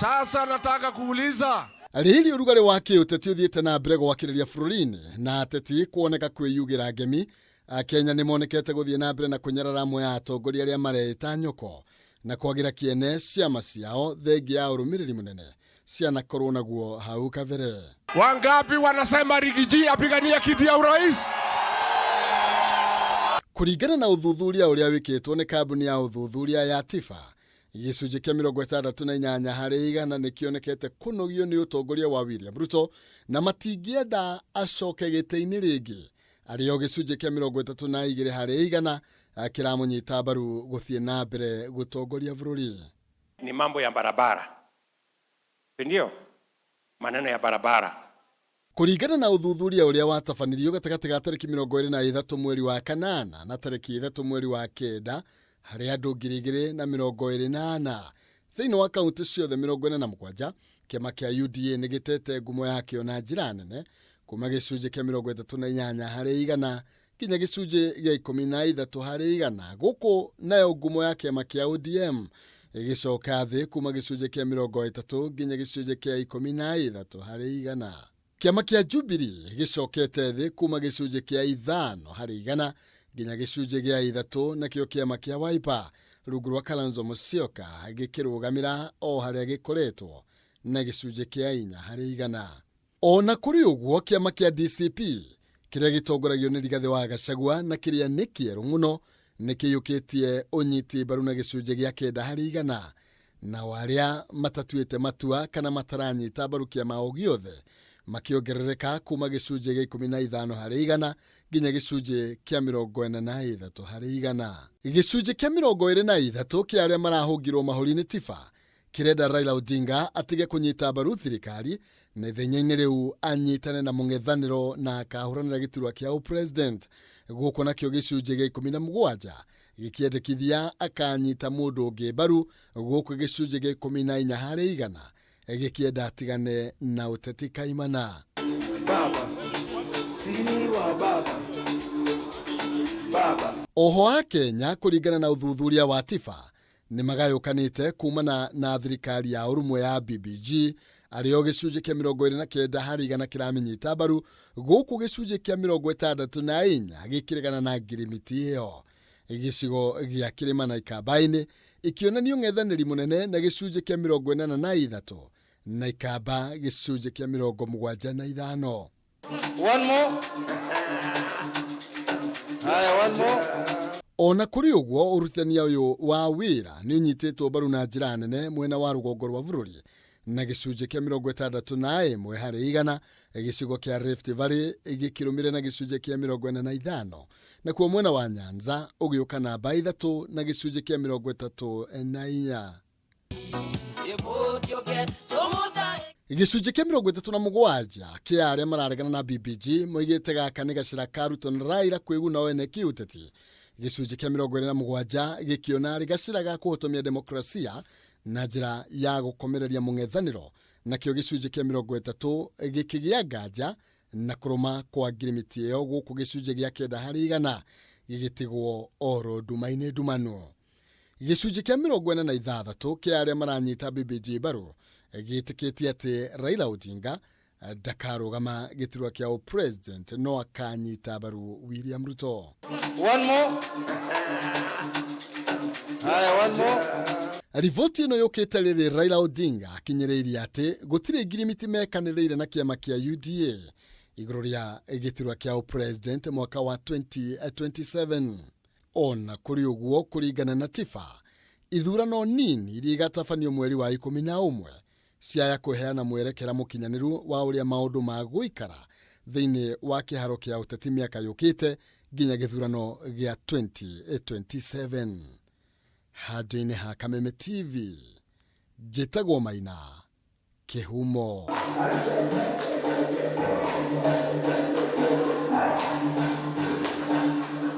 Sasa nataka kuuliza Rĩrĩ ũrugarĩ wa kĩũteti ũthiĩte na mbere gwakĩrĩria bũrũri-inĩ na ateti kuoneka kwĩyugĩra ngemi, Akenya nĩ monekete gũthiĩ na mbere na kũnyarara amwe a atongoria arĩa mareĩta nyoko na kwagĩra kĩene ciama ciao thengia ya ũrũmĩrĩri mũnene cianakorwo naguo hau kabere. Wangapi wanasema Riggy G apigania kiti ya urais? Kũringana na ũthuthuria ũrĩa wĩkĩtwo nĩ kambuni ya ũthuthuria ya TIFA, gĩcunjĩ kĩa 68 harĩ igana nĩ kĩonekete kũnogio nĩ ũtongoria wa William Ruto na matingĩenda acoke gĩtĩ-inĩ rĩngĩ, arĩ o gĩcunjĩ kĩa 32 harĩ igana kĩramũnyita mbaru gũthiĩ na mbere gũtongoria bũrũri. Ni mambo ya barabara, ndio maneno ya barabara. Kũringana na ũthuthuria ũrĩa watabanirio gatagatĩ ga tarĩki 23 mweri wa kanana na tarĩki 3 mweri wa kenda harĩ andũ 2024 thĩinĩ wa kaunti ciothe 47, kĩama kĩa UDA nĩ gĩtete ngumo yakĩo na njĩra nene kuma gĩcunjĩ kĩa 38 harĩ igana nginya gĩcunjĩ gĩa 13 harĩ igana, gũkũ nayo ngumo ya kĩama kĩa ODM ĩgĩcoka thĩ kuma gĩcunjĩ kĩa 30 nginya gĩcunjĩ kĩa 13 harĩ igana. Kĩama kĩa Jubilee gĩcokete thĩ kuma gĩcunjĩ kĩa 5 harĩ igana nginya gĩcunjĩ gĩa 3, nakĩo kĩama kĩa Wiper rungu rwa Kalonzo Musyoka gĩkĩrũgamĩra o harĩa gĩkoretwo na gĩcunjĩ kĩa 4 harĩ igana. Ona kũrĩ ũguo, kĩama kĩa DCP kĩrĩa gĩtongoragio nĩ Rigathĩ wa Gachagua na kĩrĩa nĩ kĩerũ mũno nĩ kĩiyũkĩtie ũnyiti mbaru na gĩcunjĩ gĩa 9 harĩ igana, nao arĩa matatuĩte matua kana mataranyita mbaru kĩama o gĩothe makĩongerereka kuma gĩcunjĩ gĩa 15 harĩ igana nginya gĩcunjĩ kĩa 43 harĩ igana. Gĩcunjĩ kĩa 23 kĩa arĩa marahũngirwo mahũri nĩ TIFA kĩrenda Raila Odinga atige kũnyita mbaru thirikari na ithenya-inĩ rĩu anyitane na mũng'ethanĩro na akahũranĩra gĩturwa kĩa ũpresident. Gũkũ nakĩo gĩcunjĩ gĩa 17 gĩkĩendekithia akanyita mũndũ ũngĩ mbaru, gũkũ gĩcunjĩ gĩa 14 harĩ igana gĩkĩenda atigane na ũteti kaimana. Baba, sini wa baba. Baba. Oho a Kenya kũringana na ũthuthuria wa TIFA nĩ magayũkanĩte kumana na thirikari ya ũrũmwe ya BBG, arĩ o gĩcunjĩ kĩa 29 harĩ igana kĩramĩnyita mbaru, gũkũ gĩcunjĩ kĩa 64 gĩkĩregana na ngirimiti ĩyo. Gĩcigo gĩa Kĩrĩma na Ikamba-inĩ ikĩonania ũng'ethanĩri mũnene na gĩcunjĩ kĩa 43 na Ikamba gĩcunjĩ kĩa 75. One more. Haya, one more. Ona kũrĩ ũguo, ũrutithania ũyũ wa wĩra nĩ ũnyitĩtwo mbaru na njĩra nene mwena wa rũgongo rwa bũrũri na gĩcunjĩ kĩa 61 harĩ igana, gĩcigo kĩa Rift Valley gĩkĩrũmĩrĩra na gĩcunjĩ kĩa 45, nakuo mwena wa Nyanza ũgĩũka namba 3 na gĩcunjĩ kĩa 34. Gĩcunjĩ kĩa 37 kĩa arĩa mararegana na BBG moigĩte gaka nĩ gacĩra ka Ruto na Raila kwĩguna o ene kĩũteti. Gĩcunjĩ kĩa 27 gĩkĩona arĩ gacĩra ga kũhotomia demokrasia na njĩra ya gũkomereria mũng'ethanĩro, nakĩo gĩcunjĩ kĩa 30 gĩkĩgĩa nganja na kũrũma kwa ngirimiti ĩyo, gũkũ gĩcunjĩ gĩa 9 harĩ igana gĩgĩtigwo oro nduma-inĩ ndumanu. Gĩcunjĩ kĩa 46 kĩa arĩa maranyita BBG mbaru gĩtĩkĩtie atĩ Raila Odinga ndakarũgama gĩturwa kĩa ũpresident no akanyita mbaru William Ruto. One more. Haya, one more. Riboti ĩno yũkĩte rĩrĩ Raila Odinga akinyĩrĩirie atĩ gũtirĩ ngirimiti mekanĩrĩire na kĩama kĩa UDA igũrũ rĩa gĩturwa kĩa ũpresident mwaka wa 2027. Ona kũrĩ ũguo, kũringana na TIFA, ithurano nini iria igatabanio mweri wa 11 ciaya kũheana mwerekera mũkinyanĩru wa ũrĩa maũndũ magũikara thĩinĩ wa kĩharo kĩa ũteti mĩaka yũkĩte nginya gĩthurano gĩa 2027. Handũ-inĩ ha Kameme TV, njĩtagwo Maina Kĩhumo.